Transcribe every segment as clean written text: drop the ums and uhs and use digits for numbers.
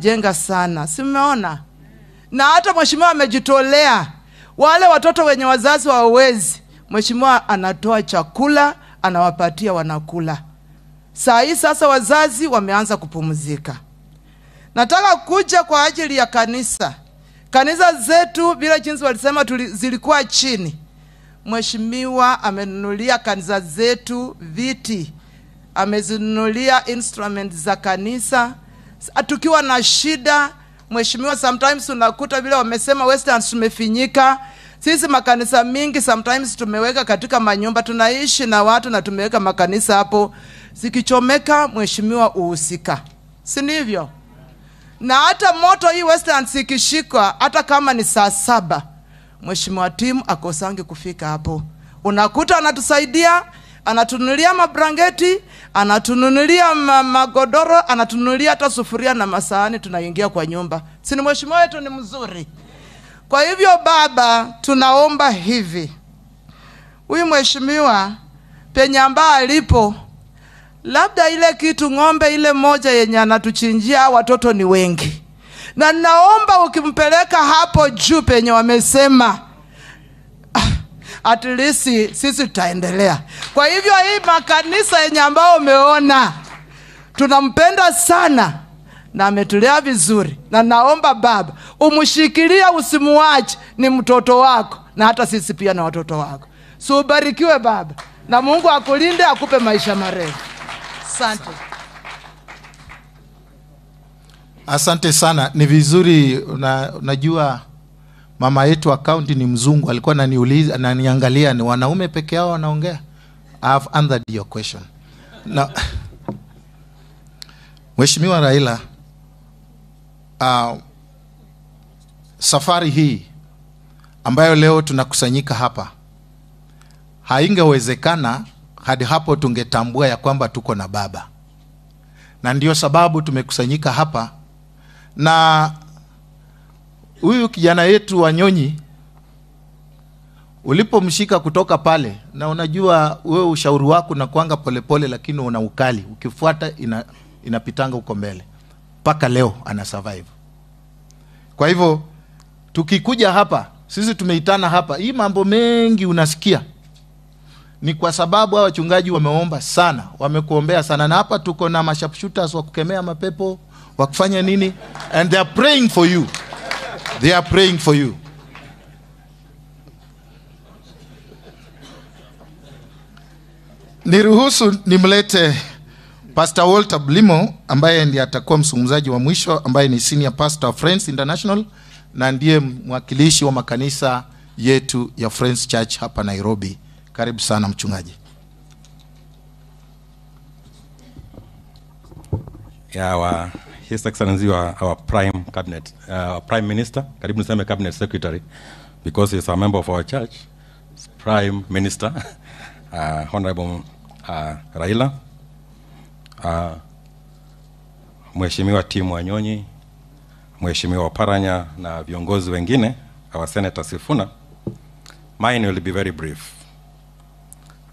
Amejenga sana, si mmeona? Na hata mheshimiwa amejitolea. Wale watoto wenye wazazi hawawezi, mheshimiwa anatoa chakula, anawapatia wanakula. Saa hii sasa wazazi wameanza kupumzika. Nataka kuja kwa ajili ya kanisa. Kanisa zetu bila jinsi walisema zilikuwa chini. Mheshimiwa amenunulia kanisa zetu viti, amezinunulia instruments za kanisa. Tukiwa na shida, mheshimiwa, sometimes unakuta vile wamesema Westlands tumefinyika. Sisi makanisa mingi sometimes tumeweka katika manyumba, tunaishi na watu na tumeweka makanisa hapo. Zikichomeka mheshimiwa uhusika, si ndivyo? Na hata moto hii Westlands ikishikwa, hata kama ni saa 7, mheshimiwa Tim akosangi kufika hapo. Unakuta anatusaidia, anatununulia mabrangeti, anatununulia magodoro, anatununulia hata sufuria na masahani, tunaingia kwa nyumba. Si ni mheshimiwa wetu ni mzuri? Kwa hivyo baba, tunaomba hivi. Huyu mheshimiwa penye ambaye alipo, labda ile kitu ng'ombe ile moja yenye anatuchinjia watoto ni wengi. Na naomba ukimpeleka hapo juu penye wamesema, at least sisi tutaendelea. Kwa hivyo hii makanisa yenye ambao umeona, tunampenda sana na ametulea vizuri. Na naomba baba, umshikilie, usimuache, ni mtoto wako na hata sisi pia na watoto wako. So ubarikiwe baba, na Mungu akulinde, akupe maisha marefu. Asante. Asante sana. Ni vizuri, unajua mama yetu wa county ni mzungu, alikuwa ananiuliza, ananiangalia ni wanaume peke yao wanaongea. I have answered your question. Now, Mheshimiwa Raila, safari hii ambayo leo tunakusanyika hapa haingewezekana hadi hapo tungetambua ya kwamba tuko na baba. Na ndio sababu tumekusanyika hapa. Na huyu kijana yetu Wanyonyi ulipomshika kutoka pale, na unajua wewe ushauri wako unakuanga polepole lakini una ukali, ukifuata inapitanga huko mbele. Mpaka leo ana survive. Kwa hivyo tukikuja hapa, sisi tumeitana hapa, hii mambo mengi unasikia ni kwa sababu hawa wachungaji wameomba sana, wamekuombea sana. Na hapa tuko na masharpshooters wa kukemea mapepo, wa kufanya nini, and they are praying for you. They are praying for you. Niruhusu nimlete Pastor Walter Blimo ambaye ndiye atakuwa mzungumzaji wa mwisho, ambaye ni Senior Pastor of Friends International na ndiye mwakilishi wa makanisa yetu ya Friends Church hapa Nairobi. Karibu sana mchungaji. Yeah, our His Excellency, our Prime Cabinet, our Prime Minister, karibu niseme Cabinet Secretary, because he's a member of our church, Prime Minister, Honorable Raila, Mheshimiwa Tim Wanyonyi, Mheshimiwa Paranya na viongozi wengine, our Senator Sifuna. Mine will be very brief.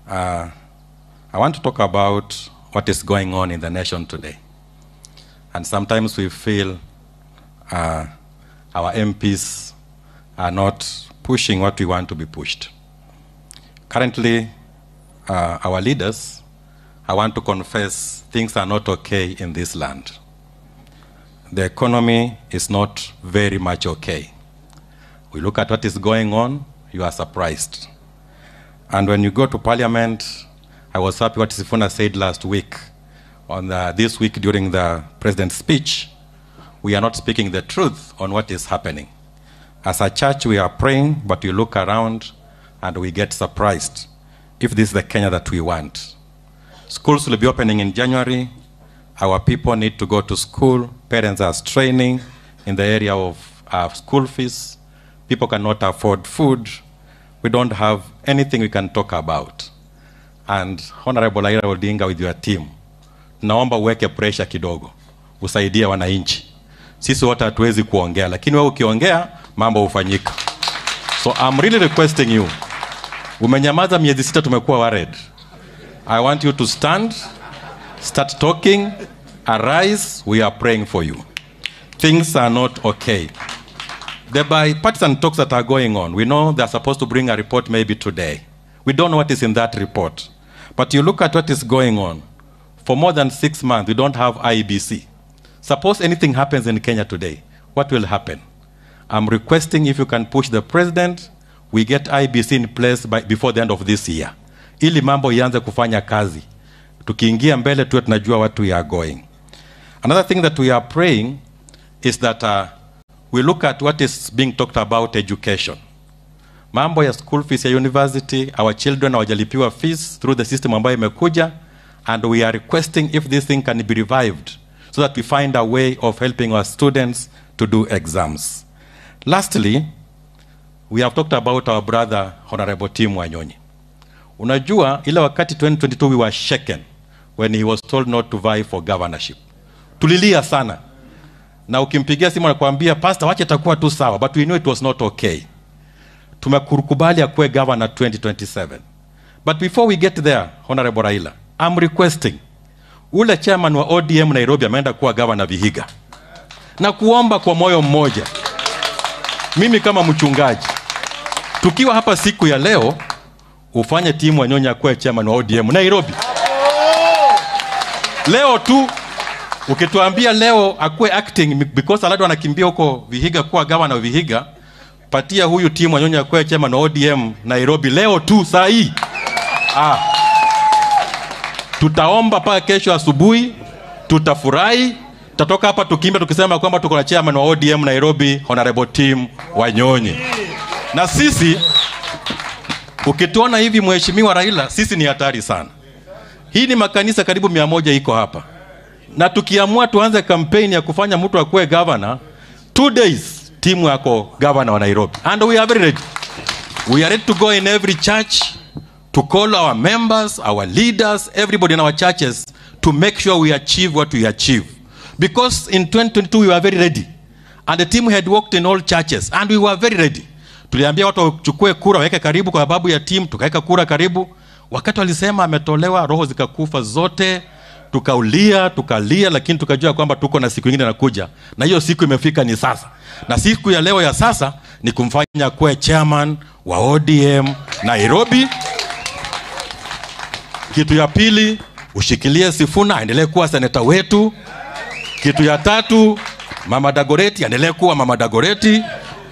I want to talk about what is going on in the nation today. And sometimes we feel our MPs are not pushing what we want to be pushed. Currently, our leaders, I want to confess, things are not okay in this land. The economy is not very much okay. We look at what is going on, you are surprised. And when you go to parliament, I was happy what Sifuna said last week. This week during the president's speech, we are not speaking the truth on what is happening. As a church, we are praying, but we look around and we get surprised if this is the Kenya that we want. Schools will be opening in January. Our people need to go to school. Parents are straining in the area of school fees. People cannot afford food. We don't have anything we can talk about. And Honorable Raila Odinga with your team, naomba uweke pressure kidogo, usaidie wananchi. Sisi wote hatuwezi kuongea, lakini wewe ukiongea mambo hufanyika. So I'm really requesting you. Umenyamaza miezi 6, tumekuwa worried. I want you to stand, start talking, arise, we are praying for you. Things are not okay. The bipartisan talks that are going on, we know they're supposed to bring a report maybe today. We don't know what is in that report. But you look at what is going on. For more than 6 months, we don't have IEBC. Suppose anything happens in Kenya today, what will happen? I'm requesting if you can push the president, we get IEBC in place before the end of this year. Ili mambo ianze kufanya kazi. Tukiingia mbele tuwe tunajua what we are going. Another thing that we are praying is that we look at what is being talked about education. Mambo ya school fees ya university, our children hawajalipiwa fees through the system ambayo imekuja, and we are requesting if this thing can be revived so that we find a way of helping our students to do exams. Lastly, we have talked about our brother Honorable Tim Wanyonyi. Unajua ile wakati 2022 we were shaken when he was told not to vie for governorship. Tulilia sana. Na ukimpigia simu anakuambia pastor wacha itakuwa tu sawa, but we knew it was not okay. Tumekukubali akuwe governor 2027. But before we get there, Honorable Raila, I'm requesting ule chairman wa ODM Nairobi ameenda kuwa governor Vihiga. Na kuomba kwa moyo mmoja. Mimi kama mchungaji, tukiwa hapa siku ya leo, ufanye Tim Wanyonyi akuwe chairman wa ODM Nairobi. Leo tu ukituambia leo akuwe acting because Alado anakimbia huko Vihiga kuwa governor wa Vihiga, patia huyu Tim Wanyonyi akuwe chairman wa ODM Nairobi leo tu saa hii. Tutaomba paka kesho asubuhi, tutafurahi, tutatoka hapa tukiimba tukisema kwamba tuko na chairman wa ODM Nairobi Honorable Tim Wanyonyi. Na sisi ukituona hivi Mheshimiwa Raila, sisi ni hatari sana. Hii ni makanisa karibu 100 iko hapa. Na tukiamua tuanze campaign ya kufanya mtu akuwe governor, 2 days timu yako governor wa Nairobi. And we are very ready. We are ready to go in every church to call our members, our leaders, everybody in our churches to make sure we achieve what we achieve. Because in 2022 we were very ready. And the team had worked in all churches and we were very ready. Tuliambia watu wachukue kura waweke karibu kwa sababu ya team, tukaweka kura karibu. Wakati walisema ametolewa, roho zikakufa zote, tukaulia, tukalia, lakini tukajua kwamba tuko na siku nyingine inakuja. Na hiyo siku imefika ni sasa. Na siku ya leo ya sasa ni kumfanya kuwe chairman wa ODM Nairobi. Kitu ya pili, ushikilie Sifuna aendelee kuwa seneta wetu. Kitu ya tatu, Mama Dagoreti aendelee kuwa Mama Dagoreti.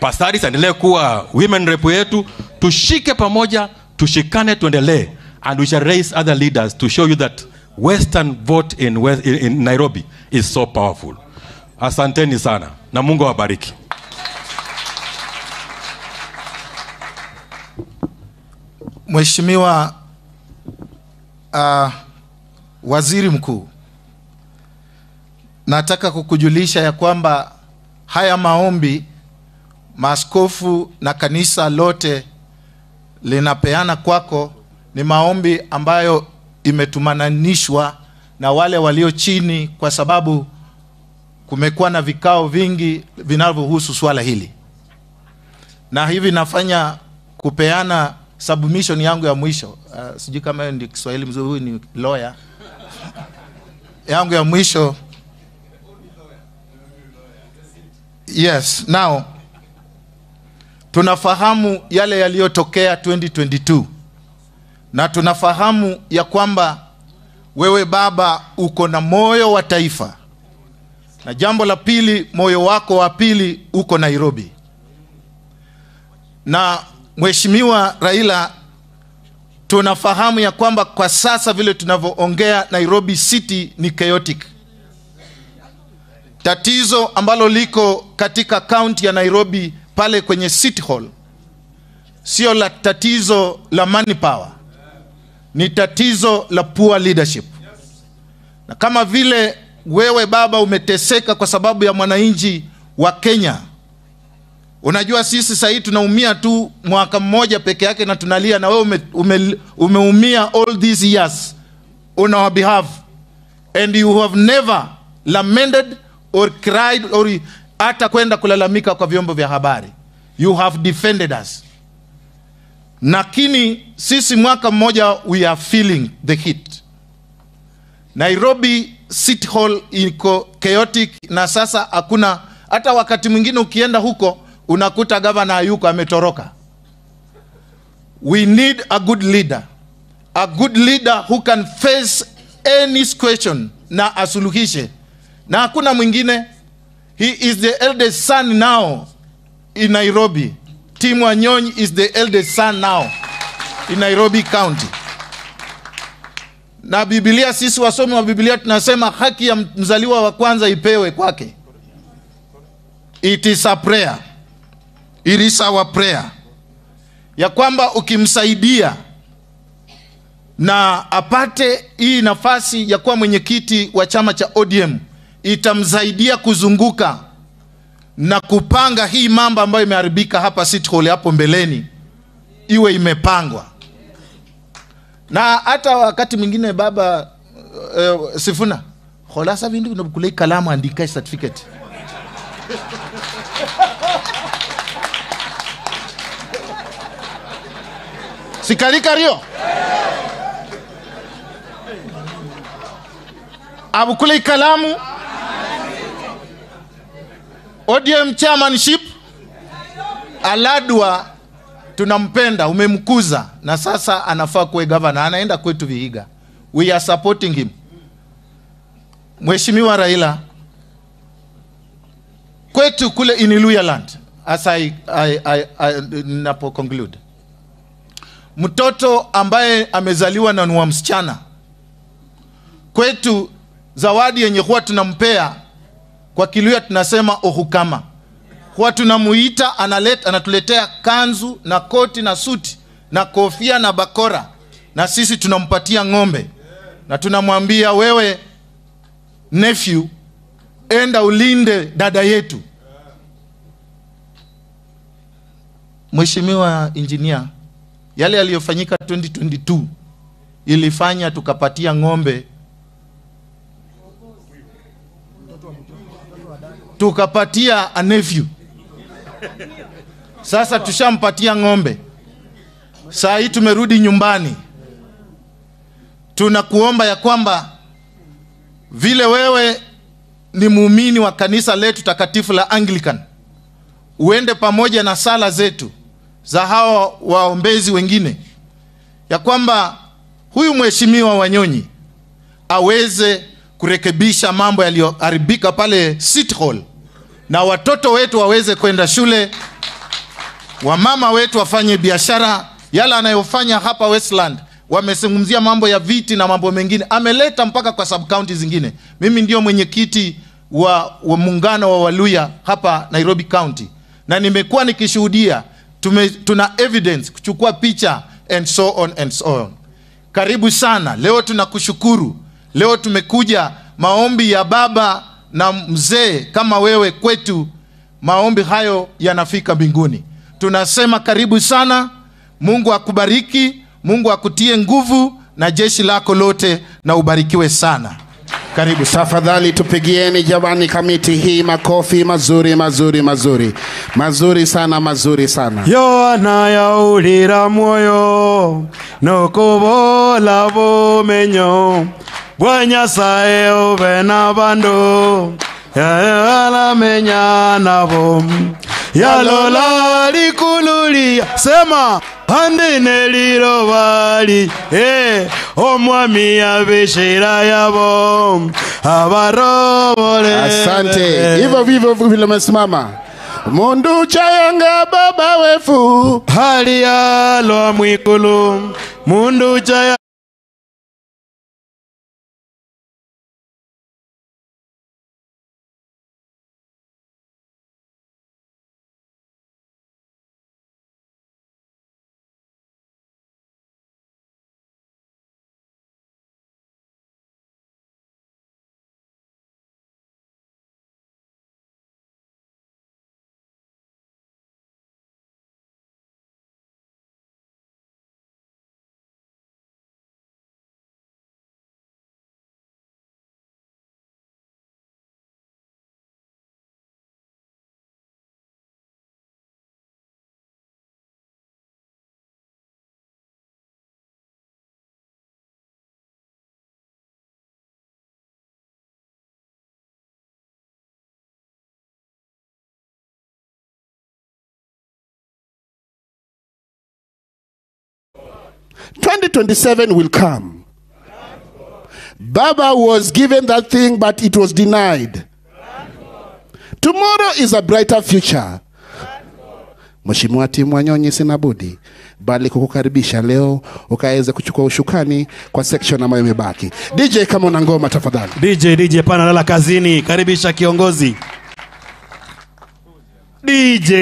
Pasaris aendelee kuwa women rep yetu. Tushike pamoja, tushikane, tuendelee. And we shall raise other leaders to show you that Western vote in Nairobi is so powerful. Asanteni sana na Mungu awabariki. Mheshimiwa Waziri Mkuu, nataka kukujulisha ya kwamba haya maombi maaskofu na kanisa lote linapeana kwako ni maombi ambayo imetumananishwa na wale walio chini, kwa sababu kumekuwa na vikao vingi vinavyohusu swala hili. Na hivi nafanya kupeana submission yangu ya mwisho. Sijui kama ndio Kiswahili mzuri, huyu ni lawyer. Yangu ya mwisho. Yes, now tunafahamu yale yaliyotokea 2022. Na tunafahamu ya kwamba wewe baba uko na moyo wa taifa. Na jambo la pili, moyo wako wa pili uko Nairobi. Na Mheshimiwa Raila, tunafahamu ya kwamba kwa sasa vile tunavyoongea Nairobi City ni chaotic. Tatizo ambalo liko katika county ya Nairobi pale kwenye City Hall sio la tatizo la manpower, ni tatizo la poor leadership. Na kama vile wewe baba umeteseka kwa sababu ya mwananchi wa Kenya, unajua sisi sasa hivi tunaumia tu mwaka mmoja peke yake na tunalia, na wewe umeumia all these years on our behalf, and you have never lamented or cried or hata kwenda kulalamika kwa vyombo vya habari. You have defended us. Lakini sisi mwaka mmoja we are feeling the heat. Nairobi City Hall iko chaotic na sasa Hata wakati mwingine ukienda huko unakuta gavana hayuko, ametoroka. We need a good leader. A good leader who can face any question na asuluhishe. Na hakuna mwingine. He is the eldest son now in Nairobi. Tim Wanyonyi is the eldest son now in Nairobi County. Na Biblia, sisi wasomi wa Biblia tunasema haki ya mzaliwa wa kwanza ipewe kwake. It is a prayer. It is our prayer. Ya kwamba ukimsaidia na apate hii nafasi ya kuwa mwenyekiti wa chama cha ODM, itamsaidia kuzunguka na kupanga hii mambo ambayo imeharibika hapa City Hall hapo mbeleni iwe imepangwa. Na hata wakati mwingine baba Sifuna, kholasa vindu vinakulei kalamu, andika certificate. Sikarikario. Abukule kalamu. ODM chairmanship Aladwa tunampenda, umemkuza na sasa anafaa kuwe governor, anaenda kwetu Vihiga. We are supporting him. Mheshimiwa Raila kwetu kule in Luhyaland, as I napo conclude. Mtoto ambaye amezaliwa na ni msichana, kwetu zawadi yenye huwa tunampea kwa Kiluya tunasema ohukama. Huwa tunamuita, anatuletea kanzu na koti na suti na kofia na bakora, na sisi tunampatia ng'ombe na tunamwambia wewe nephew, enda ulinde dada yetu. Mheshimiwa engineer, yale yaliyofanyika 2022 ilifanya tukapatia ng'ombe, tukapatia a nephew. Sasa tushampatia ng'ombe. Saa hii tumerudi nyumbani. Tunakuomba ya kwamba vile wewe ni muumini wa kanisa letu takatifu la Anglican, uende pamoja na sala zetu za hawa waombezi wengine, ya kwamba huyu Mheshimiwa Wanyonyi aweze kurekebisha mambo yaliyoharibika pale City Hall, na watoto wetu waweze kwenda shule, wamama wetu wafanye biashara. Yala anayofanya hapa Westland, wamezungumzia mambo ya viti na mambo mengine, ameleta mpaka kwa sub county zingine. Mimi ndio mwenyekiti wa muungano wa Waluya hapa Nairobi County, na nimekuwa nikishuhudia, tuna evidence, kuchukua picha and so on and so on. Karibu sana. Leo tunakushukuru. Leo tumekuja maombi ya baba na mzee kama wewe kwetu, maombi hayo yanafika mbinguni. Tunasema karibu sana. Mungu akubariki, Mungu akutie nguvu na jeshi lako lote, na ubarikiwe sana. Karibu sana. Tafadhali tupigieni jamani kamiti hii makofi mazuri mazuri mazuri. Mazuri sana, mazuri sana. Yohana yaulira moyo nokubola bumenyo bwa Nyasaye ube na bandu yalamenya nabo yalola likululia sema andine lirobali omwami abishira yabo abarobole. Asante. Hivyo vivyo vile umesimama. Mundu chayanga baba wefu hali yalo mwikulu mundu chaya 2027 will come. Baba was given that thing, but it was denied. Tomorrow is a brighter future. Mheshimiwa Tim Wanyonyi, sina budi bali kukukaribisha leo ukaweze kuchukua ushukani kwa section ambayo imebaki. DJ, kama una ngoma tafadhali. DJ pana lala kazini, karibisha kiongozi. DJ.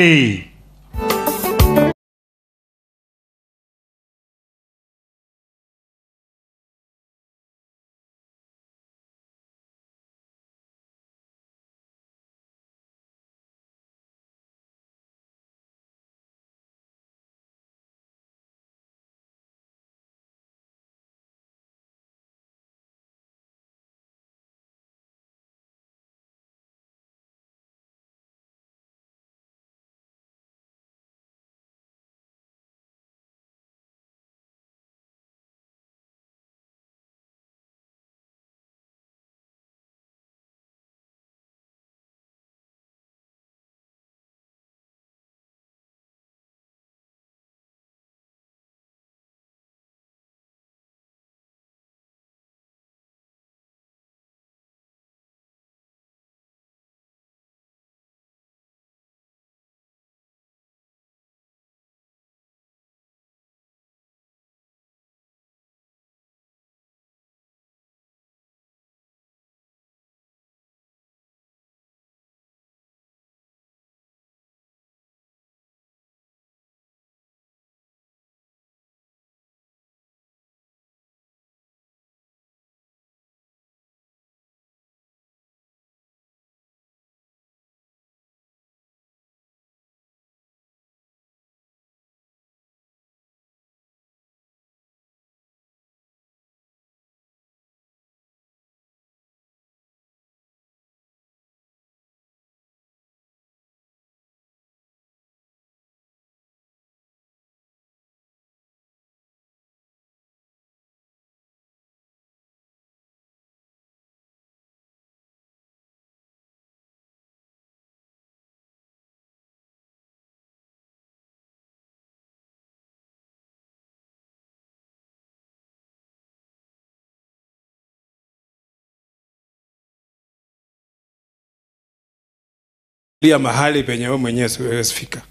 Lia mahali penye wewe mwenyewe siwezi fika.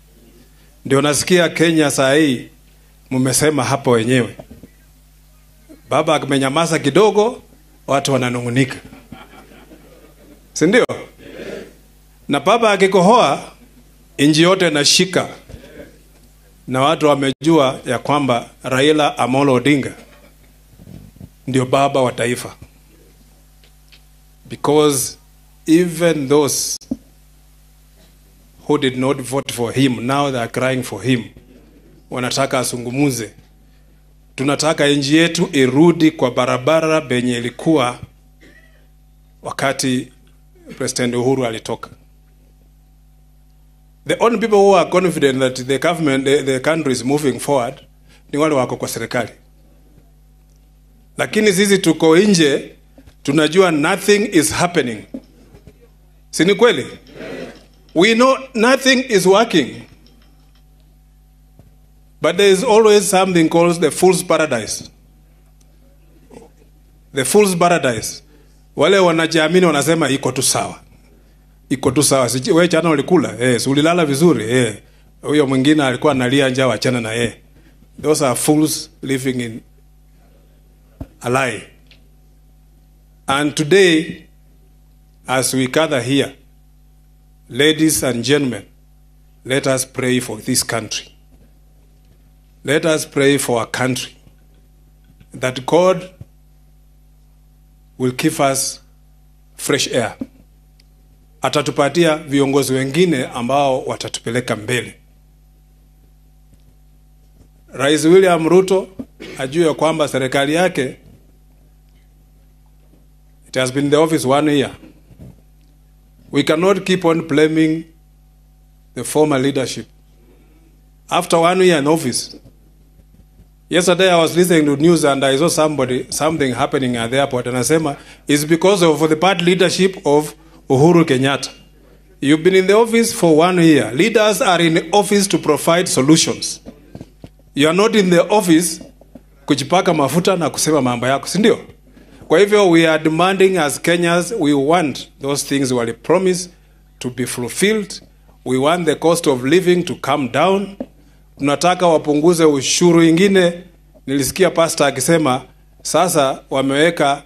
Ndio nasikia Kenya saa hii mmesema hapo wenyewe. Baba amenyamaza kidogo, watu wananungunika. Si ndio? Na baba akikohoa inji yote inashika. Na watu wamejua ya kwamba Raila Amolo Odinga ndio baba wa taifa. Because even those who did not vote for him, now they are crying for him. Wanataka asungumuze. Tunataka nchi yetu irudi kwa barabara benye ilikuwa wakati President Uhuru alitoka. The only people who are confident that the government, the country is moving forward ni wale wako kwa serikali. Lakini sisi tuko nje, tunajua nothing is happening. Si ni kweli? We know nothing is working. But there is always something called the fool's paradise. The fool's paradise. Wale wanajiamini wanasema iko tu sawa. Iko tu sawa. Si wewe jana ulikula, si ulilala vizuri, Huyo mwingine alikuwa analia njaa, wachana na yeye. Those are fools living in a lie. And today, as we gather here, ladies and gentlemen, let us pray for this country. Let us pray for our country, that God will give us fresh air. Atatupatia viongozi wengine ambao watatupeleka mbele. Rais William Ruto ajue kwamba serikali yake, it has been in the office 1 year. We cannot keep on blaming the former leadership. After 1 year in office, yesterday I was listening to news and I saw something happening at the airport, and I said, it's because of the bad leadership of Uhuru Kenyatta. You've been in the office for 1 year. Leaders are in the office to provide solutions. You are not in the office kujipaka mafuta na kusema mambo yako, si ndio? Kwa hivyo we are demanding as Kenyans, we want those things wali promise to be fulfilled. We want the cost of living to come down. Tunataka wapunguze ushuru ingine. Nilisikia pastor akisema sasa wameweka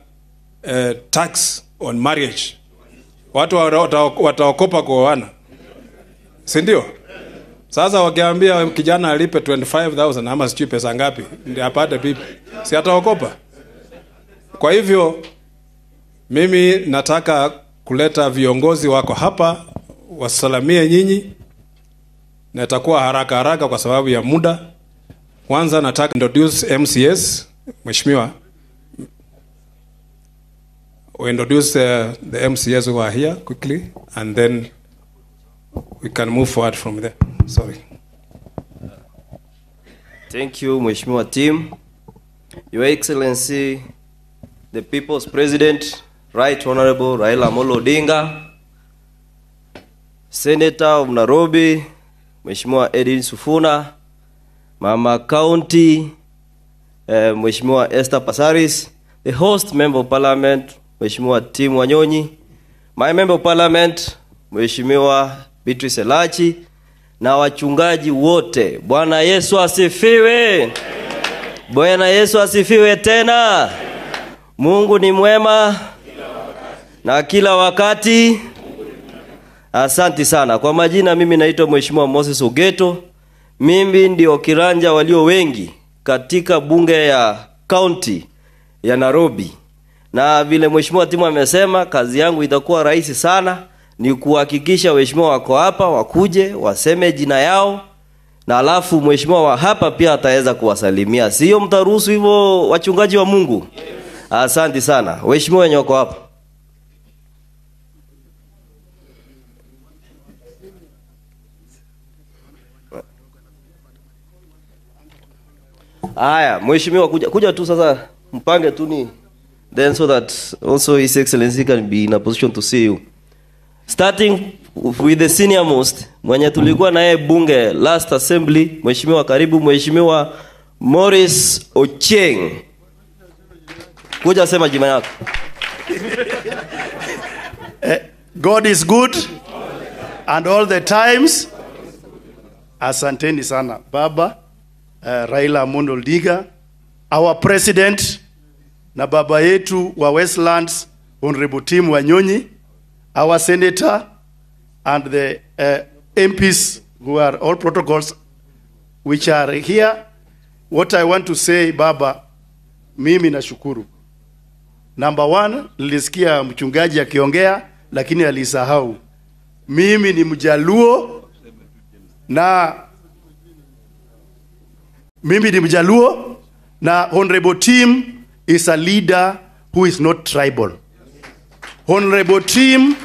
tax on marriage. Watu wataokopa kuoana, si ndio? Sasa wakiambia kijana alipe 25,000 ama sijui pesa ngapi ndio apate bibi, si ataokopa? Kwa hivyo mimi nataka kuleta viongozi wako hapa wasalamie nyinyi, na itakuwa haraka haraka kwa sababu ya muda. Kwanza nataka introduce MCS, Mheshimiwa. We introduce the MCS who are here quickly, and then we can move forward from there. Sorry. Thank you, Mheshimiwa Tim. Your Excellency, the People's President, Right Honorable Raila Amolo Odinga, Senator of Nairobi, Mheshimiwa Edwin Sifuna, Mama County, Mheshimiwa Esther Passaris, the host Member of Parliament, Mheshimiwa Tim Wanyonyi, my Member of Parliament, Mheshimiwa Beatrice Elachi, na wachungaji wote. Bwana Yesu asifiwe. Bwana Yesu asifiwe tena. Mungu ni mwema na kila wakati. Asante sana. Kwa majina mimi naitwa Mheshimiwa Moses Ogeto. Mimi ndio kiranja walio wengi katika bunge ya county ya Nairobi. Na vile Mheshimiwa Timu amesema, kazi yangu itakuwa rahisi sana, ni kuhakikisha waheshimiwa wako hapa wakuje waseme jina yao, na alafu mheshimiwa wa hapa pia ataweza kuwasalimia. Sio mtaruhusu hivyo wachungaji wa Mungu? Asante sana. Waheshimiwa wenye wako hapa. Haya, mheshimiwa kuja tu sasa, mpange tu ni then so that also His Excellency can be in a position to see you. Starting with the senior most, mwenye tulikuwa naye bunge last assembly, mheshimiwa karibu, Mheshimiwa Morris Ochieng. Kuja sema jina yako. God is good and all the times. Asanteni sana baba Raila Amolo Odinga, our president, na baba yetu wa Westlands Honorable Tim Wanyonyi, our senator, and the MPs who are all protocols which are here. What I want to say, baba, mimi nashukuru. Number one, nilisikia mchungaji akiongea lakini alisahau. Mimi ni Mjaluo na mimi ni Mjaluo na Honorable Tim is a leader who is not tribal. Honorable Tim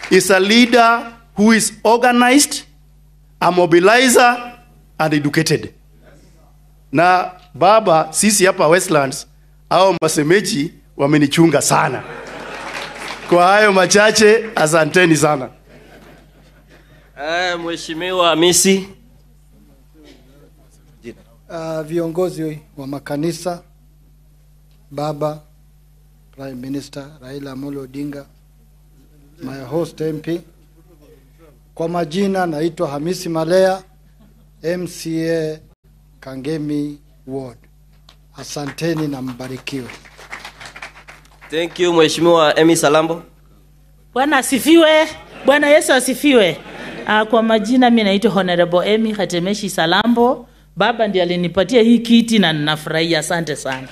is a leader who is organized, a mobilizer, and educated. Na baba, sisi hapa Westlands, hao masemeji wamenichunga sana. Kwa hayo machache, asanteni sana. Mheshimiwa Hamisi. Viongozi wa makanisa, baba Prime Minister Raila Amolo Odinga, my host MP. Kwa majina naitwa Hamisi Malea, MCA Kangemi Ward. Asanteni na mbarikiwe. Thank you Mheshimiwa Emi Salambo. Bwana asifiwe. Bwana Yesu asifiwe. Kwa majina mimi naitwa Honorable Emi Hatemeshi Salambo. Baba ndiye alinipatia hii kiti na ninafurahia. Asante sana.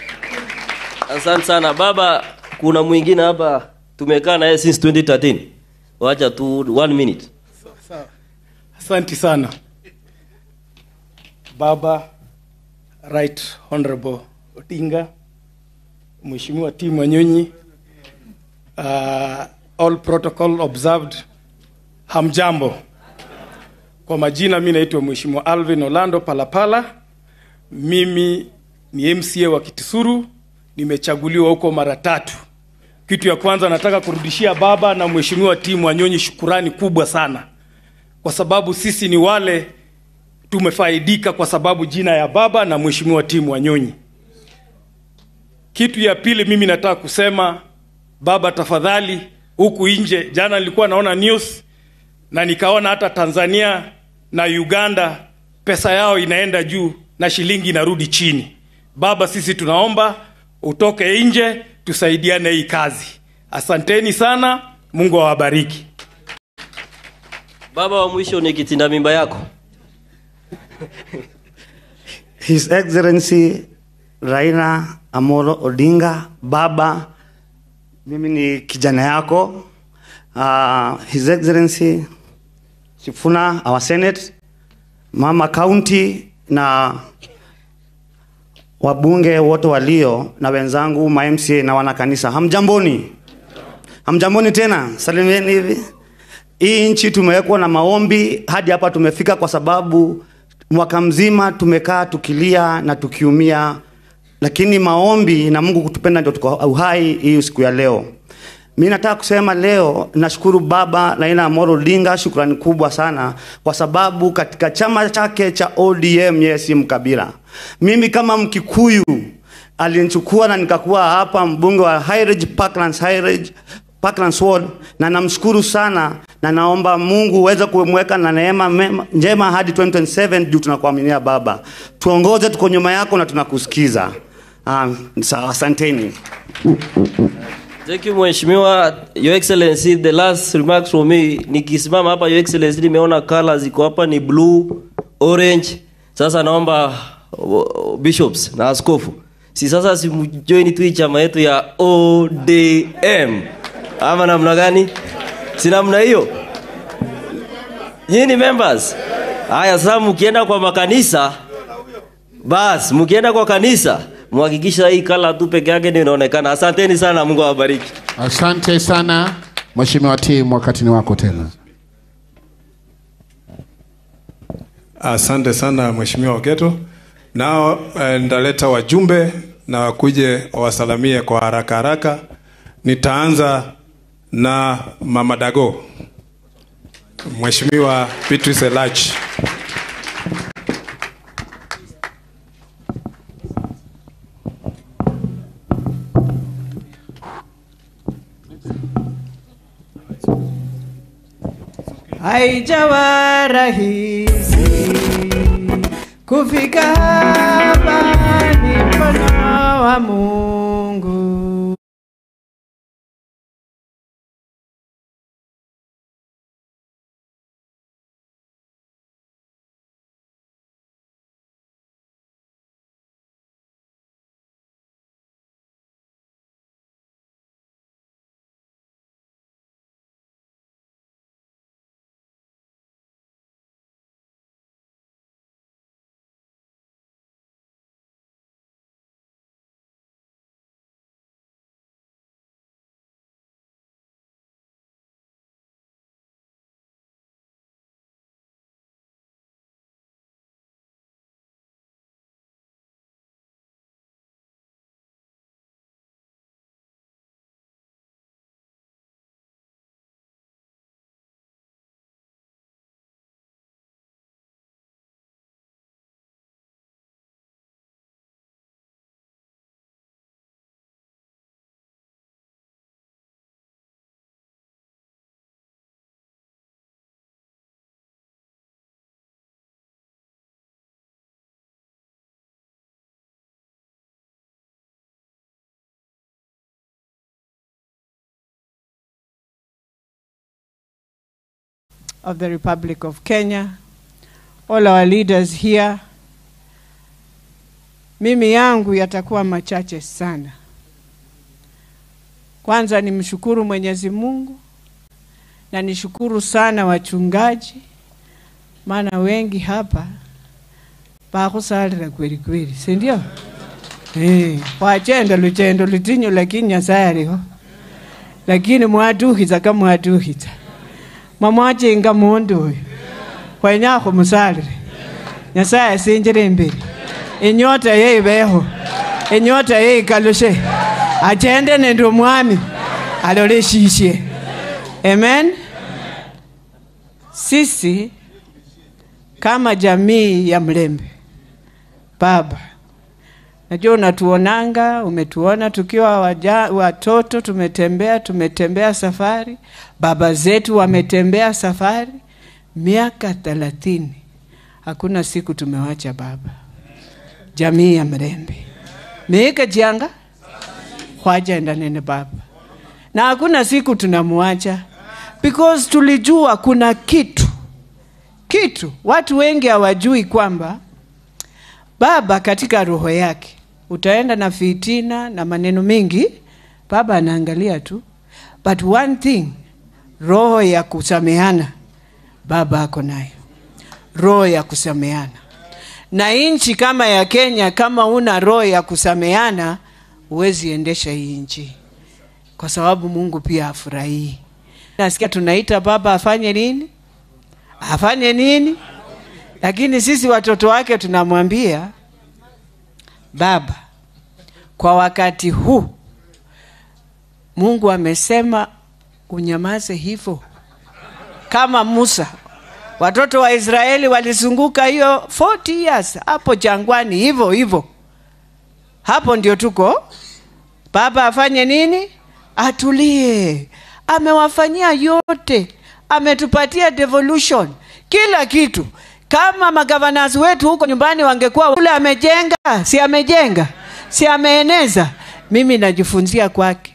Asante sana baba. Kuna mwingine hapa tumekaa naye since 2013. Wacha tu 1 minute. Sawa. Asante sana. Baba Right Honorable Odinga, Mheshimiwa Tim Wanyonyi, all protocol observed. Hamjambo. Kwa majina mimi naitwa Mheshimiwa Alvin Orlando Palapala. Mimi ni MCA wa Kitisuru, nimechaguliwa huko mara 3. Kitu ya kwanza nataka kurudishia baba na Mheshimiwa Tim Wanyonyi shukurani kubwa sana. Kwa sababu sisi ni wale tumefaidika kwa sababu jina ya baba na Mheshimiwa Tim Wanyonyi. Kitu ya pili mimi nataka kusema, baba tafadhali, huku nje jana nilikuwa naona news na nikaona hata Tanzania na Uganda pesa yao inaenda juu na shilingi inarudi chini. Baba, sisi tunaomba utoke nje tusaidiane hii kazi. Asanteni sana, Mungu awabariki. Baba wa mwisho ni kitinda mimba yako. His Excellency Raila Amolo Odinga, baba, mimi ni kijana yako. His Excellency Sifuna, our Senate, Mama County na wabunge wote walio na wenzangu ma MCA na wanakanisa. Hamjamboni? Hamjamboni tena? Salimieni hivi. Hii nchi tumewekwa na maombi hadi hapa tumefika, kwa sababu mwaka mzima tumekaa tukilia na tukiumia, lakini maombi na Mungu kutupenda ndio tuko uhai hii siku ya leo. Mimi nataka kusema leo nashukuru baba Raila Amolo Odinga, shukrani kubwa sana kwa sababu katika chama chake cha ODM yeye si mkabila. Mimi kama Mkikuyu alinichukua na nikakuwa hapa mbunge wa High Ridge Parklands, High Ridge Parklands Ward, na namshukuru sana na naomba Mungu uweze kumweka na neema njema hadi 2027 juu tunakuaminia baba. Tuongoze, tuko nyuma yako na tunakusikiza. Sawa, asanteni. Thank you Mheshimiwa. Your Excellency, the last remarks from me. Nikisimama hapa Your Excellency, nimeona colors ziko hapa ni blue, orange. Sasa naomba bishops na askofu, si sasa simjoin tu chama yetu ya ODM. Ama namna gani? Si namna hiyo? Nyinyi members. Haya, sasa mkienda kwa makanisa, bas mkienda kwa kanisa muhakikisha hii kala tu peke yake ndio inaonekana. Asanteni sana, Mungu awabariki. Asante sana Mheshimiwa Tim, wakati ni wako tena. Asante sana Mheshimiwa Ogeto. Nao ndaleta wajumbe na wakuje wasalamie kwa haraka haraka. Nitaanza na Mama Dago, Mheshimiwa Beatrice Elach. Haijawa rahisi kufika hapa, ni mkono wa Mungu. Of the Republic of Kenya, all our leaders here. Mimi yangu yatakuwa machache sana. Kwanza nimshukuru Mwenyezi Mungu na nishukuru sana wachungaji, maana wengi hapa bakusalira kweli kweli, si ndio? Wachenda luchendo lutinyo, lakini Nyasaye aliho. Lakini mwatuhiza kama mwatuhiza. Mamwachinga mundu uyu khwenyakho musalire Nyasaye asinjire imberi, inyota yeibeho, inyota yeikalushe, achende nende omwami alole shishe. Amen. Sisi kama jamii ya Mlembe, baba, Najua unatuonanga, umetuona tukiwa watoto, tumetembea safari. Baba zetu wametembea safari. Miaka 30. Hakuna siku tumewacha baba. Jamii ya Mrembe. Miika jianga? Khwaja endanene baba. Na hakuna siku tunamuacha. Because tulijua kuna kitu. Kitu. Watu wengi hawajui kwamba baba katika roho yake utaenda na fitina na maneno mingi, baba anaangalia tu. But one thing, roho ya kusameana baba ako nayo. Roho ya kusameana. Na nchi kama ya Kenya, kama una roho ya kusameana, huwezi endesha hii nchi. Kwa sababu Mungu pia afurahii. Nasikia tunaita baba afanye nini? Afanye nini? Lakini sisi watoto wake tunamwambia, baba, kwa wakati huu Mungu amesema unyamaze hivyo. Kama Musa, watoto wa Israeli walizunguka hiyo 40 years hapo jangwani hivyo hivyo. Hapo ndio tuko. Baba afanye nini? Atulie. Amewafanyia yote. Ametupatia devolution, kila kitu. Kama magavanas wetu huko nyumbani wangekuwa ule amejenga, si amejenga, si ameeneza. Mimi najifunzia kwake.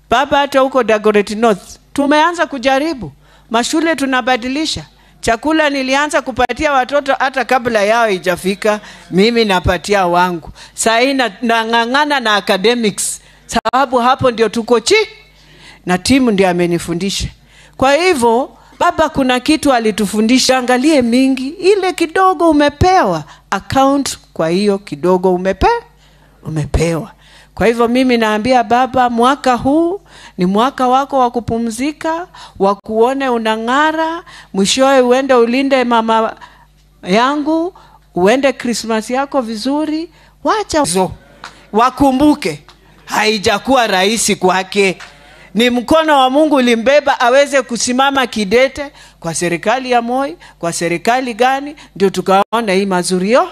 Baba hata huko Dagoretti North tumeanza kujaribu. Mashule tunabadilisha. Chakula nilianza kupatia watoto hata kabla yao ijafika, mimi napatia wangu. Saa hii nang'ang'ana na academics, sababu hapo ndio tuko chi na timu ndio amenifundisha. Kwa hivyo baba kuna kitu alitufundisha, angalie mingi, ile kidogo umepewa, account kwa hiyo kidogo umepewa. Kwa hivyo mimi naambia baba, mwaka huu ni mwaka wako wa kupumzika, wa kuone unang'ara, mwishowe uende ulinde mama yangu, uende Christmas yako vizuri, wacha wakumbuke haijakuwa rahisi kwake. Ni mkono wa Mungu ulimbeba aweze kusimama kidete kwa serikali ya Moi, kwa serikali gani, ndio tukaona hii mazurio.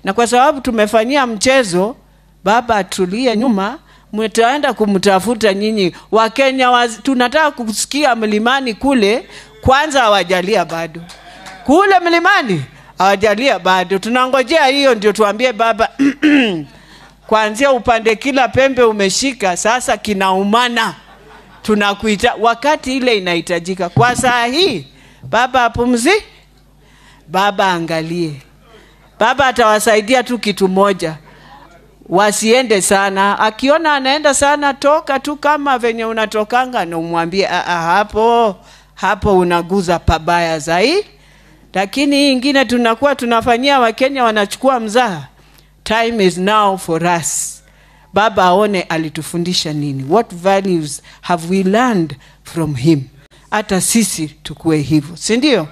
Na kwa sababu tumefanyia mchezo, baba atulie nyuma, mtaenda kumtafuta nyinyi. Wakenya tunataka kusikia mlimani kule, kwanza hawajalia bado. Kule mlimani hawajalia bado. Tunangojea hiyo ndio tuambie baba kuanzia upande kila pembe umeshika, sasa kinaumana. Tunakuita wakati ile inahitajika. Kwa saa hii baba apumzi, baba angalie. Baba atawasaidia tu kitu moja, wasiende sana. Akiona anaenda sana, toka tu kama venye unatokanga na umwambie hapo unaguza pabaya zaidi. Lakini hii ingine tunakuwa tunafanyia Wakenya wanachukua mzaha. Time is now for us. Baba aone alitufundisha nini. What values have we learned from him? Hata sisi tukue hivyo, si ndio?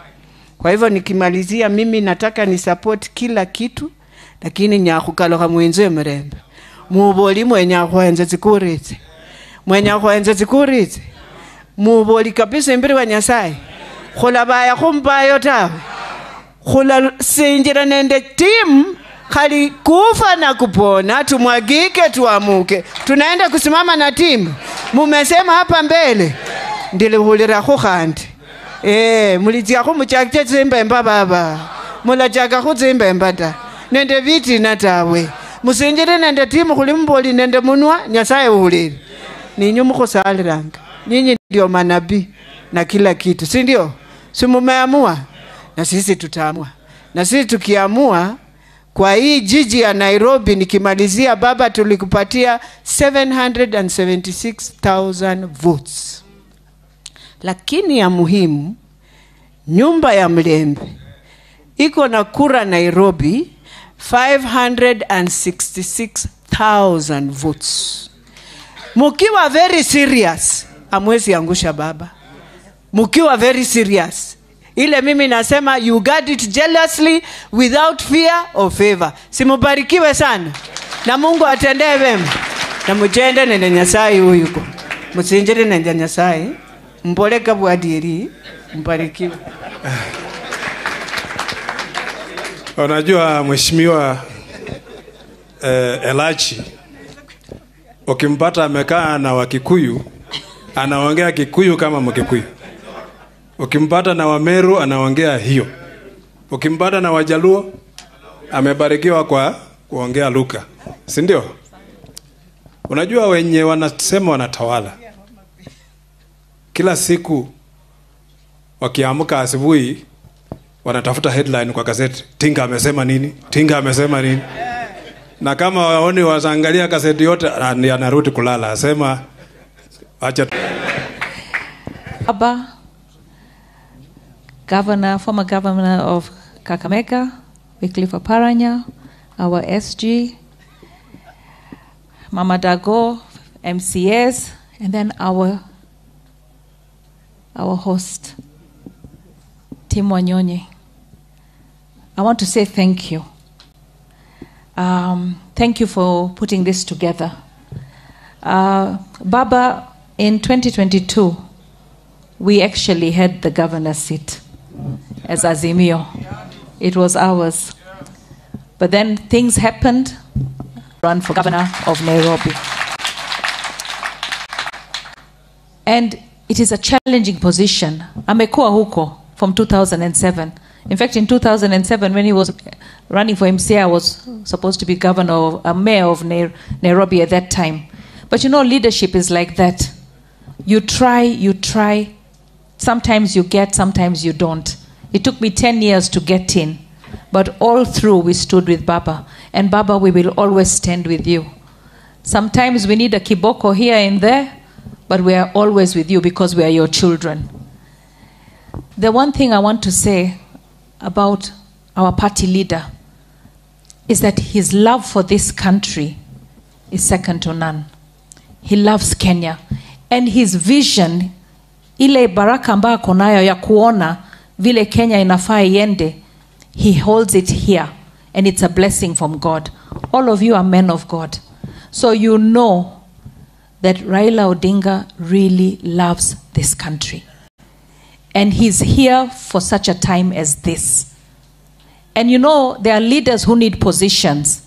Kwa hivyo nikimalizia, mimi nataka ni support kila kitu, lakini nyakhukaloha mwenze mrembe. Muboli mwenye khwenze zikuritse. Mwenye khwenze zikuritse. Muboli kabisa imbere wa Nyasaye. Khola baya khumbayo tawe. Khola sinjira nende team khali kufa na kupona, tumwagike tuamuke. Tunaenda kusimama na timu. Mumesema hapa mbele. Ndilihulira khandi. Mulitsiakho muchakche tsimbemba baba. Mulachakakho tsimbemba ta. Nende viti na tawe. Musinjire nende timu khuli mboli nende munwa Nyasaye uhulire. Ninyi mukhusaliranga. Nyinyi ndio manabii na kila kitu, si ndio? Si mumeamua? Na sisi tutaamua. Na sisi tukiamua kwa hii jiji ya Nairobi, nikimalizia baba, tulikupatia 776,000 votes. Lakini ya muhimu, nyumba ya Mlembe iko na kura Nairobi 566,000 votes. Mukiwa very serious, amwezi angusha baba. Mukiwa very serious. Ile mimi nasema you guard it jealously without fear or favor. Simubarikiwe sana. Na Mungu atendee wema. Na mujende nende Nyasaye huyuko. Musinjire nende Nyasaye. Mboleka bwadiri. Mbarikiwe. Unajua mheshimiwa, Elachi, ukimpata amekaa na Wakikuyu, anaongea Kikuyu kama Mkikuyu. Ukimpata na Wameru, anaongea hiyo. Ukimpata na Wajaluo, amebarikiwa kwa kuongea lugha, si ndio? Unajua wenye wanasema wanatawala, kila siku wakiamka asubuhi wanatafuta headline kwa gazeti, Tinga amesema nini? Tinga amesema nini? Na kama waoni waangalia gazeti yote, anarudi kulala, asema acha. Baba, governor, former governor of Kakamega, Wycliffe Oparanya, our SG, Mama Dago, MCS, and then our host, Tim Wanyonyi. I want to say thank you. Thank you for putting this together. Baba, in 2022, we actually had the governor's seat as Azimio. It was ours. But then things happened. Run for governor of Nairobi. And it is a challenging position. Amekuwa huko from 2007. In fact, in 2007, when he was running for MCA, I was supposed to be governor, of, mayor of Nairobi at that time. But you know, leadership is like that. You try, you try. Sometimes you get, sometimes you don't. It took me 10 years to get in. But all through, we stood with Baba. And Baba, we will always stand with you. Sometimes we need a kiboko here and there, but we are always with you because we are your children. The one thing I want to say about our party leader is that his love for this country is second to none. He loves Kenya. And his vision, ile baraka ambayo ako nayo ya kuona vile Kenya inafaa iende, he holds it here. And it's a blessing from God. All of you are men of God. So you know that Raila Odinga really loves this country. And he's here for such a time as this. And you know, there are leaders who need positions.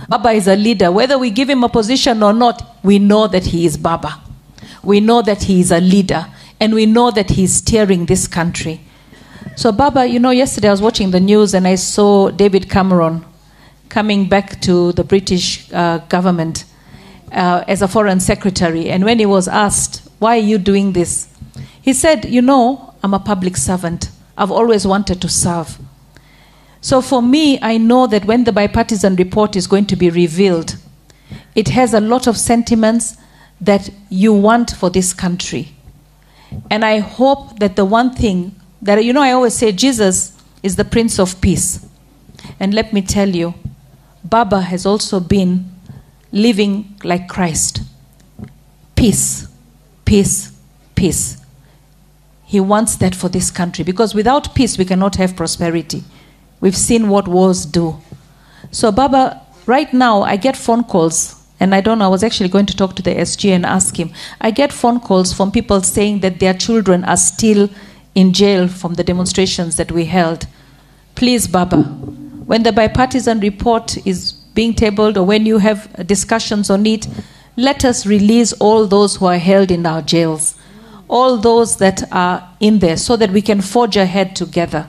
Baba is a leader. Whether we give him a position or not, we know that he is Baba. We know that he is a leader. And we know that he's steering this country. So Baba, you know, yesterday I was watching the news and I saw David Cameron coming back to the British government as a foreign secretary. And when he was asked, why are you doing this? He said, you know, I'm a public servant. I've always wanted to serve. So for me, I know that when the bipartisan report is going to be revealed, it has a lot of sentiments that you want for this country. And I hope that the one thing that, you know, I always say Jesus is the Prince of Peace. And let me tell you, Baba has also been living like Christ. Peace, peace, peace. He wants that for this country, because without peace, we cannot have prosperity. We've seen what wars do. So Baba, right now, I get phone calls, and I don't know, I was actually going to talk to the SG and ask him. I get phone calls from people saying that their children are still in jail from the demonstrations that we held. Please, Baba, when the bipartisan report is being tabled or when you have discussions on it, let us release all those who are held in our jails, all those that are in there, so that we can forge ahead together.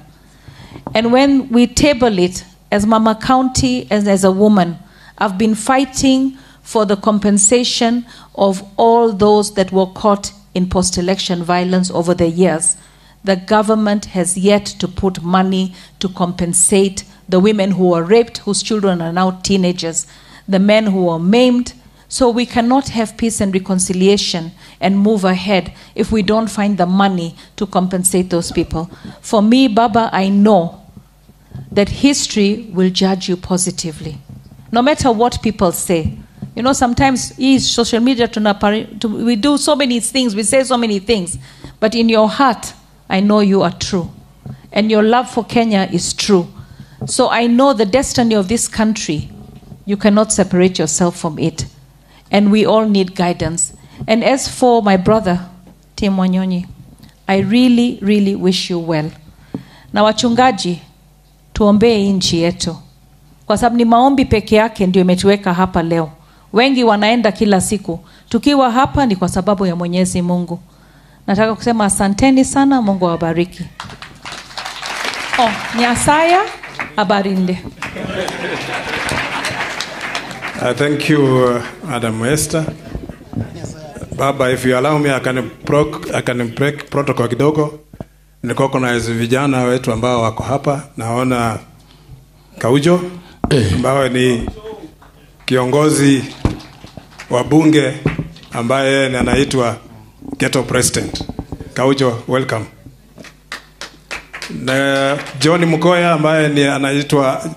And when we table it, as Mama County and as a woman, I've been fighting for the compensation of all those that were caught in post-election violence over the years. The government has yet to put money to compensate the women who were raped, whose children are now teenagers, the men who were maimed. So we cannot have peace and reconciliation and move ahead if we don't find the money to compensate those people. For me, Baba, I know that history will judge you positively, no matter what people say. You know, sometimes social media, we do so many things, we say so many things, but in your heart, I know you are true. And your love for Kenya is true. So I know the destiny of this country. You cannot separate yourself from it. And we all need guidance. And as for my brother, Tim Wanyonyi, I really, really wish you well. Na wachungaji, tuombee nchi yetu. kwa sababu ni maombi peke yake ndio imetuweka hapa leo. Wengi wanaenda kila siku. Tukiwa hapa ni kwa sababu ya Mwenyezi Mungu. Nataka kusema asanteni sana, Mungu awabariki. Oh, Nyasaya abarinde. Thank you, Madam Esther. Baba, if you allow me, I can break protocol kidogo. Niko kuna vijana wetu ambao wako hapa. Naona Kaujo ambao ni kiongozi wa bunge ambaye anaitwa Ghetto President. Kaujo, welcome. Na John Mukoya ambaye ni anaitwa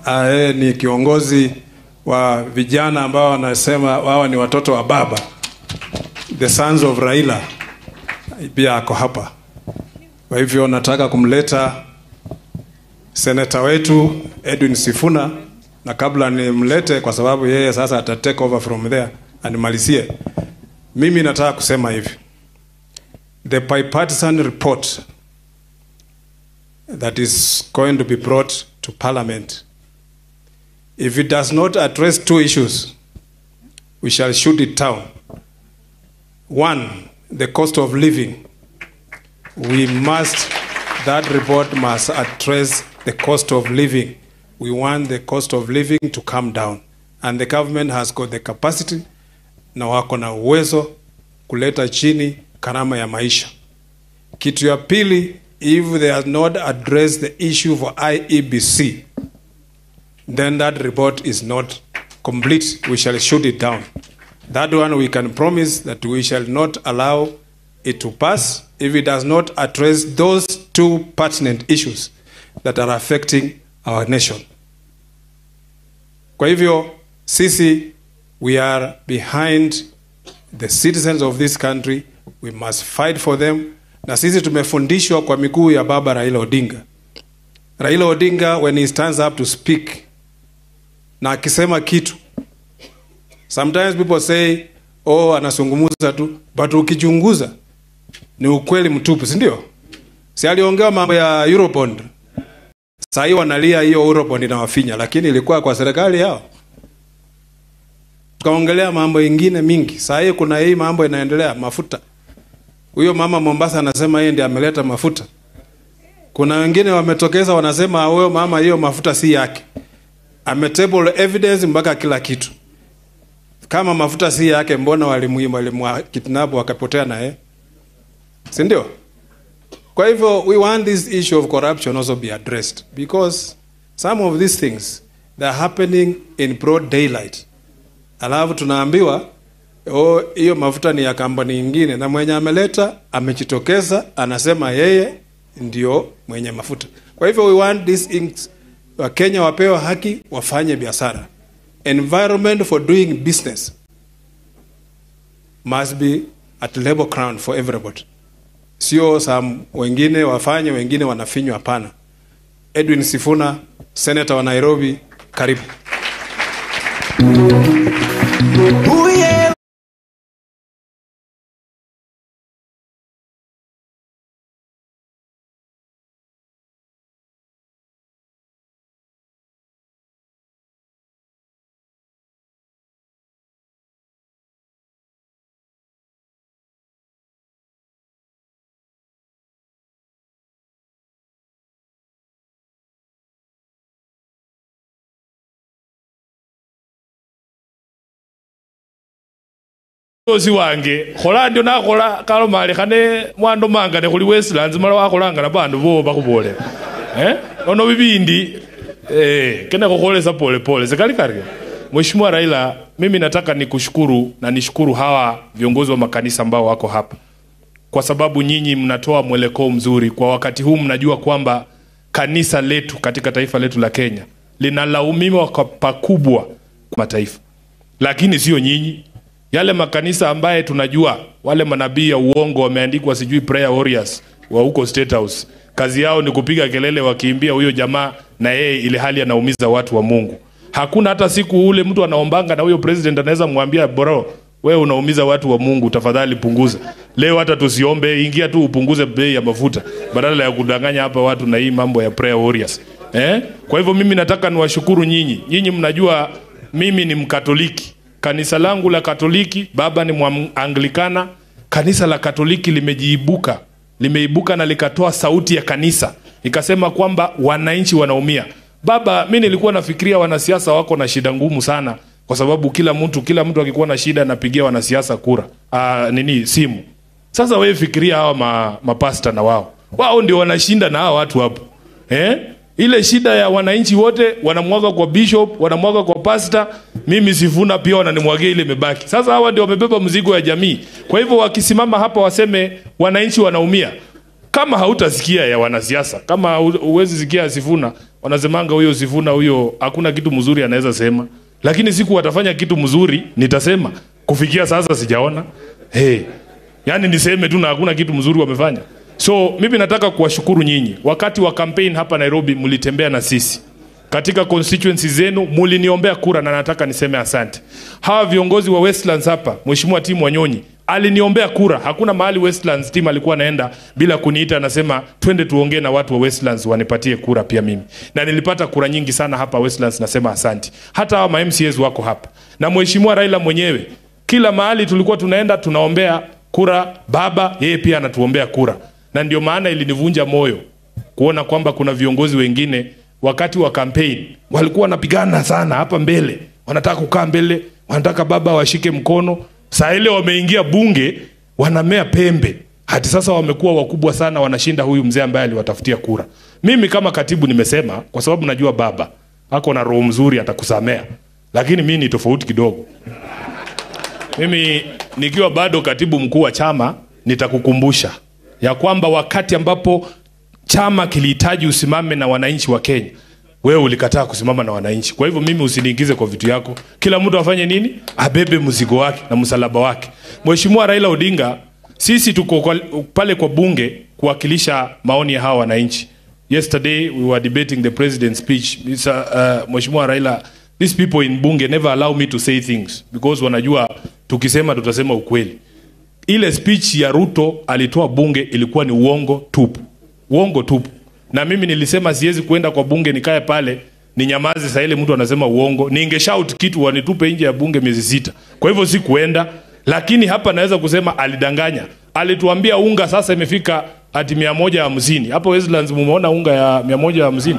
ni kiongozi wa vijana ambao wanasema wao ni watoto wa baba, the sons of Raila, pia ako hapa. Kwa hivyo nataka kumleta seneta wetu Edwin Sifuna, na kabla nimlete kwa sababu yeye sasa ata take over from there animalizie. Mimi nataka kusema hivi. The bipartisan report that is going to be brought to parliament, if it does not address two issues, we shall shoot it down. One, the cost of living. That report must address the cost of living. We want the cost of living to come down. And the government has got the capacity na wako na uwezo kuleta chini gharama ya maisha. Kitu ya pili, if they have not addressed the issue for IEBC, then that report is not complete. We shall shoot it down. That one we can promise that we shall not allow it to pass if it does not address those two pertinent issues that are affecting our nation. Kwa hivyo, sisi, we are behind the citizens of this country. We must fight for them. Na sisi tumefundishwa kwa miguu ya baba Raila Odinga. Raila Odinga, when he stands up to speak, na akisema kitu, sometimes people say, oh, anasungumuza tu, but ukichunguza ni ukweli mtupu, si ndio? Si aliongea mambo ya Eurobond. Sasa hivi wanalia hiyo Eurobond inawafinya, lakini ilikuwa kwa serikali yao. Tukaongelea mambo mengine mingi. Sasa hivi kuna hii mambo inaendelea, mafuta. Huyo mama Mombasa anasema yeye ndiye ameleta mafuta. Kuna wengine wametokeza wanasema huyo mama hiyo mafuta si yake. Ametable evidence mpaka kila kitu. Kama mafuta si yake, mbona walimuima kidnap wakapotea na yeye? Si ndio? Kwa hivyo we want this issue of corruption also be addressed, because some of these things they are happening in broad daylight. Alafu tunaambiwa oh, hiyo mafuta ni ya kampuni nyingine, na mwenye ameleta amejitokeza anasema yeye ndio mwenye mafuta. Kwa hivyo we want these things, Wakenya wapewe haki wafanye biashara. Environment for doing business must be at level ground for everybody. Sio some wengine wafanye wengine wanafinywa, hapana. Edwin Sifuna, Senator wa Nairobi, karibu. Osi wange khola ndio nakhola kalomale khane mwandu manga ne khuli Westlands mala wakholanga na bandu bo bakhubolera ono bibindi kena khukholesa pole pole sekali kari. Mheshimiwa Raila, mimi nataka nikushukuru na nishukuru hawa viongozi wa makanisa ambao wako hapa, kwa sababu nyinyi mnatoa mwelekeo mzuri kwa wakati huu. Mnajua kwamba kanisa letu katika taifa letu la Kenya linalaumiwa kwa pakubwa kwa mataifa, lakini sio nyinyi. Yale makanisa ambaye tunajua wale manabii ya uongo wameandikwa sijui prayer warriors wa huko State House, kazi yao ni kupiga kelele wakiimbia huyo jamaa na yeye ile hali anaumiza watu wa Mungu. Hakuna hata siku ule mtu anaombanga na huyo president anaweza mwambia bro, wewe unaumiza watu wa Mungu, tafadhali punguza. Leo hata tusiombe, ingia tu upunguze bei ya mafuta badala ya kudanganya hapa watu na hii mambo ya prayer warriors. Kwa hivyo mimi nataka niwashukuru nyinyi. Nyinyi mnajua mimi ni Mkatoliki. Kanisa langu la Katoliki, baba ni Mwanglikana. Kanisa la Katoliki limejiibuka, limeibuka na likatoa sauti ya kanisa, ikasema kwamba wananchi wanaumia. Baba, mimi nilikuwa nafikiria wanasiasa wako na shida ngumu sana, kwa sababu kila mtu akikuwa na shida anapigia wanasiasa kura, simu. Sasa wewe fikiria hawa mapasta na wao. Wao ndio wanashinda na hawa watu hapo. Ile shida ya wananchi wote wanamwaga kwa bishop, wanamwaga kwa pastor, mimi Sifuna pia wananimwagia ile imebaki. Sasa hawa ndio wamebeba mzigo ya jamii. Kwa hivyo wakisimama hapa waseme wananchi wanaumia, kama hautasikia ya wanasiasa, kama huwezi sikia Sifuna, wanasemanga huyo Sifuna huyo hakuna kitu mzuri anaweza sema. Lakini siku watafanya kitu mzuri nitasema. Kufikia sasa sijaona. Yaani niseme tu na hakuna kitu mzuri wamefanya. So mimi nataka kuwashukuru nyinyi. Wakati wa campaign hapa Nairobi mlitembea na sisi. Katika constituency zenu mliniombea kura na nataka niseme asante. Hawa viongozi wa Westlands hapa, Mheshimiwa Tim Wanyonyi aliniombea kura. Hakuna mahali Westlands team alikuwa anaenda bila kuniita anasema twende tuongee na watu wa Westlands wanipatie kura pia mimi. Na nilipata kura nyingi sana hapa Westlands, nasema asante. Hata hawa ma MCAs wako hapa. Na Mheshimiwa Raila mwenyewe, kila mahali tulikuwa tunaenda tunaombea kura baba, yeye pia anatuombea kura. Na ndio maana ilinivunja moyo kuona kwamba kuna viongozi wengine wakati wa campaign walikuwa wanapigana sana hapa mbele, wanataka kukaa mbele, wanataka baba washike mkono. Saa ile wameingia bunge wanamea pembe. Hadi sasa wamekuwa wakubwa sana, wanashinda huyu mzee ambaye aliwatafutia kura. Mimi kama katibu nimesema, kwa sababu najua baba ako na roho mzuri atakusamea, lakini mimi ni tofauti kidogo. Mimi nikiwa bado katibu mkuu wa chama nitakukumbusha ya kwamba wakati ambapo chama kilihitaji usimame na wananchi wa Kenya, wewe ulikataa kusimama na wananchi. Kwa hivyo mimi usiniingize kwa vitu yako. Kila mtu afanye nini? Abebe mzigo wake na msalaba wake. Mheshimiwa Raila Odinga, sisi tuko pale kwa bunge kuwakilisha maoni ya hawa wananchi. Yesterday we were debating the president's speech. Mheshimiwa Raila, these people in bunge never allow me to say things because wanajua tukisema tutasema ukweli. Ile speech ya Ruto alitoa bunge ilikuwa ni uongo tupu. Uongo tupu. Na mimi nilisema siwezi kuenda kwa bunge nikae pale ninyamaze saa ile mtu anasema uongo. Ningeshout kitu wanitupe nje ya bunge miezi 6. Kwa hivyo sikuenda, lakini hapa naweza kusema alidanganya. Alituambia unga sasa imefika hadi 150. Hapo Westlands mumeona unga ya 150.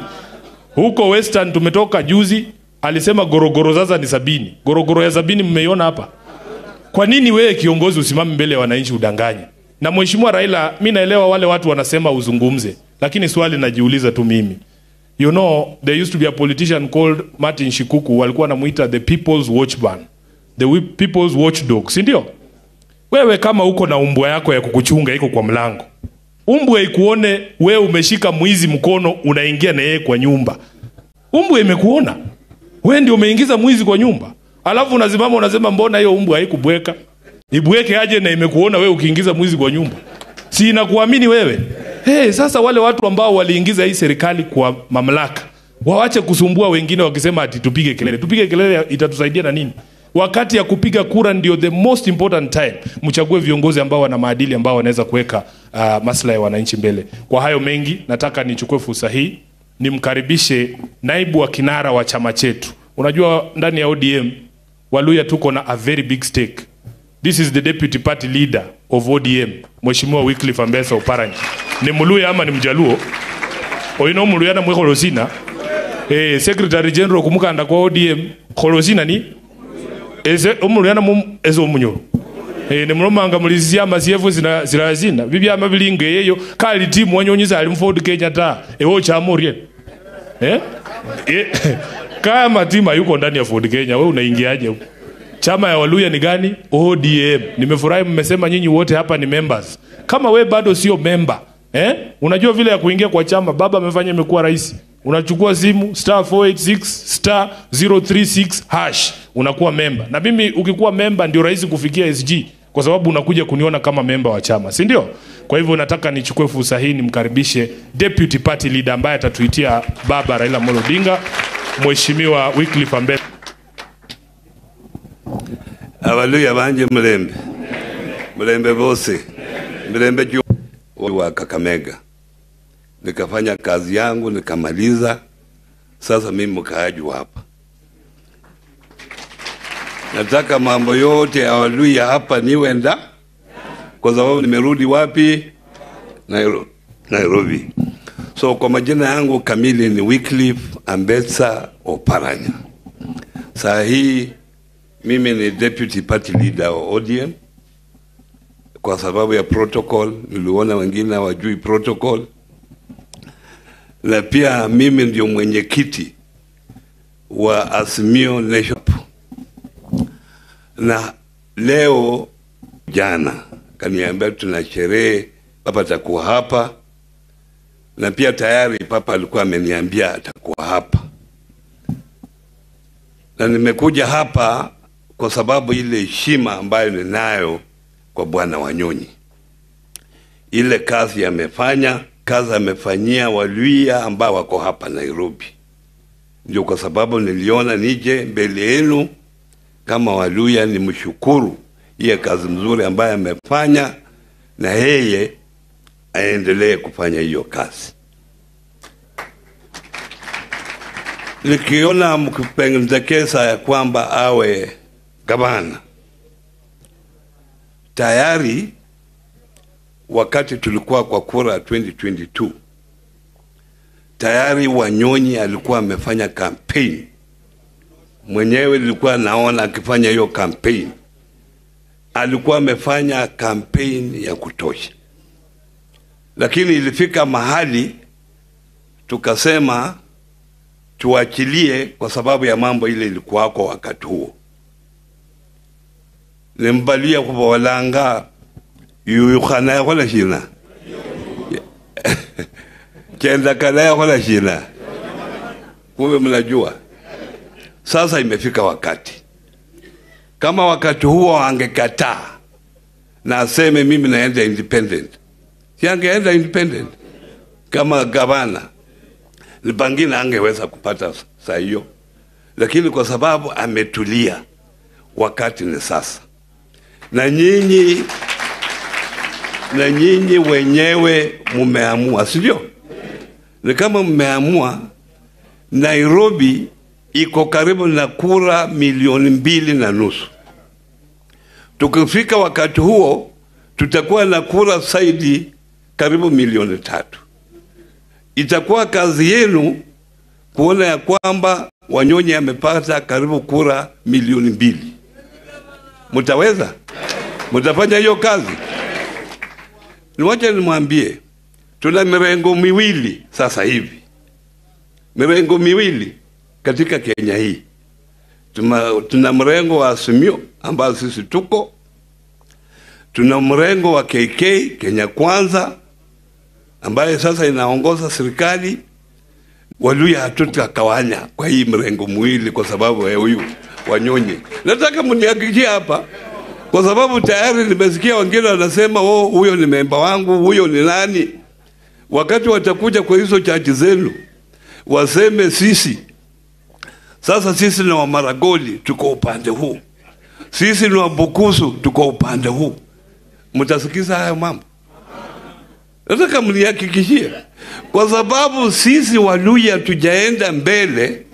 Huko Western tumetoka juzi alisema gorogoro sasa ni 70. Gorogoro ya 70 mmeiona hapa. Kwa nini wewe kiongozi usimame mbele ya wananchi udanganye? Na Mheshimiwa Raila, mimi naelewa wale watu wanasema uzungumze, lakini swali najiuliza tu mimi. You know, there used to be a politician called Martin Shikuku, walikuwa wanamuita the people's watchman, the people's watchdog, si ndio? Wewe kama uko na umbwa yako ya kukuchunga iko kwa mlango, umbwa ikuone wewe umeshika mwizi mkono unaingia na yeye kwa nyumba. Umbwa imekuona wewe ndio umeingiza mwizi kwa nyumba. Alafu unasimama unasema mbona hiyo umbwa haikubweka? Ibweke aje na imekuona wewe ukiingiza mwizi kwa nyumba? Si inakuamini wewe? Hey, sasa wale watu ambao waliingiza hii serikali kwa mamlaka, waache kusumbua wengine wakisema ati tupige kelele. Tupige kelele itatusaidia na nini? Wakati ya kupiga kura ndio the most important time. Mchague viongozi ambao wana maadili, ambao wanaweza kuweka maslahi ya wananchi mbele. Kwa hayo mengi, nataka nichukue fursa hii nimkaribishe naibu wa kinara wa chama chetu. Unajua ndani ya ODM Waluya tuko na a very big stake. This is the deputy party leader of ODM, Mheshimiwa Wycliffe Ambesa Oparanya. Ni Mluya ama ni Mjaluo? Oyino Mluya na Mwekholosina. Secretary General kumukanda kwa ODM, Kholosina ni? Eze Mluya na ezo Munyoro. Ne mulomanga mulizia masiefu zina bibi ama bilinge yeyo kali timu wanyonyiza ali mford Kenya ta ewo chamorie. Kama timu yuko ndani ya Ford Kenya, wewe unaingiaje huko? Chama ya Waluya ni gani? ODM. Nimefurahi mmesema nyinyi wote hapa ni members. Kama we bado sio member, Unajua vile ya kuingia kwa chama, baba amefanya imekuwa rahisi. Unachukua simu *486 *036# unakuwa member. Na mimi ukikuwa member ndio rahisi kufikia SG, kwa sababu unakuja kuniona kama member wa chama, si ndio? Kwa hivyo nataka nichukue fursa hii nimkaribishe deputy party leader ambaye atatuitia baba Raila Amolo Odinga, Mheshimiwa Wycliffe Ambesa. Abaluya banje mulembe. Mulembe bose. Mulembe juu wa Kakamega. Nikafanya kazi yangu nikamaliza. Sasa mimi mkaaji wa hapa, nataka mambo yote ya Waluhya hapa niwe nda, kwa sababu nimerudi wapi? Nairobi. So kwa majina yangu kamili ni Wycliffe Ambetsa Oparanya. Saa hii mimi ni deputy party leader wa ODM. Kwa sababu ya protocol, niliona wengine hawajui protocol. Na pia mimi ndio mwenyekiti wa Azimio Nation. Na leo jana kaniambia tuna sherehe, papa atakuwa hapa. Na pia tayari papa alikuwa ameniambia atakuwa hapa. Na nimekuja hapa kwa sababu ile heshima ambayo ninayo kwa Bwana Wanyonyi. Ile kazi amefanya, kazi amefanyia Waluhya ambao wako hapa Nairobi. Ndio kwa sababu niliona nije mbele yenu kama Waluhya nimshukuru ile kazi mzuri ambayo amefanya, na yeye aendelee kufanya hiyo kazi. Nikiona mkipendekeza ya kwamba awe gavana, tayari wakati tulikuwa kwa kura 2022, tayari Wanyonyi alikuwa amefanya campaign. Mwenyewe nilikuwa naona akifanya hiyo campaign. Alikuwa amefanya campaign ya kutosha. Lakini ilifika mahali tukasema tuachilie kwa sababu ya mambo ile ilikuwa kwa wakati huo. Nimbalia kwa walanga yukhana ya shina. Kenda kana ya shina. Kumbe mnajua. Sasa imefika wakati. Kama wakati huo angekataa na aseme mimi naenda independent, si angeenda independent kama gavana, pengine angeweza kupata saa hiyo. Lakini kwa sababu ametulia, wakati ni sasa. Na nyinyi wenyewe mumeamua, sivyo? Ni kama mmeamua, Nairobi iko karibu na kura 2.5 milioni. Tukifika wakati huo tutakuwa na kura zaidi karibu 3 milioni. Itakuwa kazi yenu kuona ya kwamba Wanyonyi amepata karibu kura 2 milioni. Mutaweza? Mutafanya hiyo kazi? Niwache nimwambie, tuna mirengo miwili sasa hivi. Mirengo miwili katika Kenya hii. Tuna mrengo wa Azimio ambao sisi tuko. Tuna mrengo wa KK, Kenya Kwanza, ambaye sasa inaongoza serikali. Waluhya hatutakawanya kwa hii mrengo mwili kwa sababu ya huyu Wanyonyi. Nataka mnihakikishie hapa, kwa sababu tayari nimesikia wengine wanasema oh, huyo ni memba wangu, huyo ni nani. Wakati watakuja kwa hizo chachi zenu waseme sisi sasa, sisi ni wa Maragoli tuko upande huu, sisi ni wa Bukusu tuko upande huu. Mtasikiza hayo mambo? Nataka mnihakikishie, kwa sababu sisi Waluhya tujaenda mbele.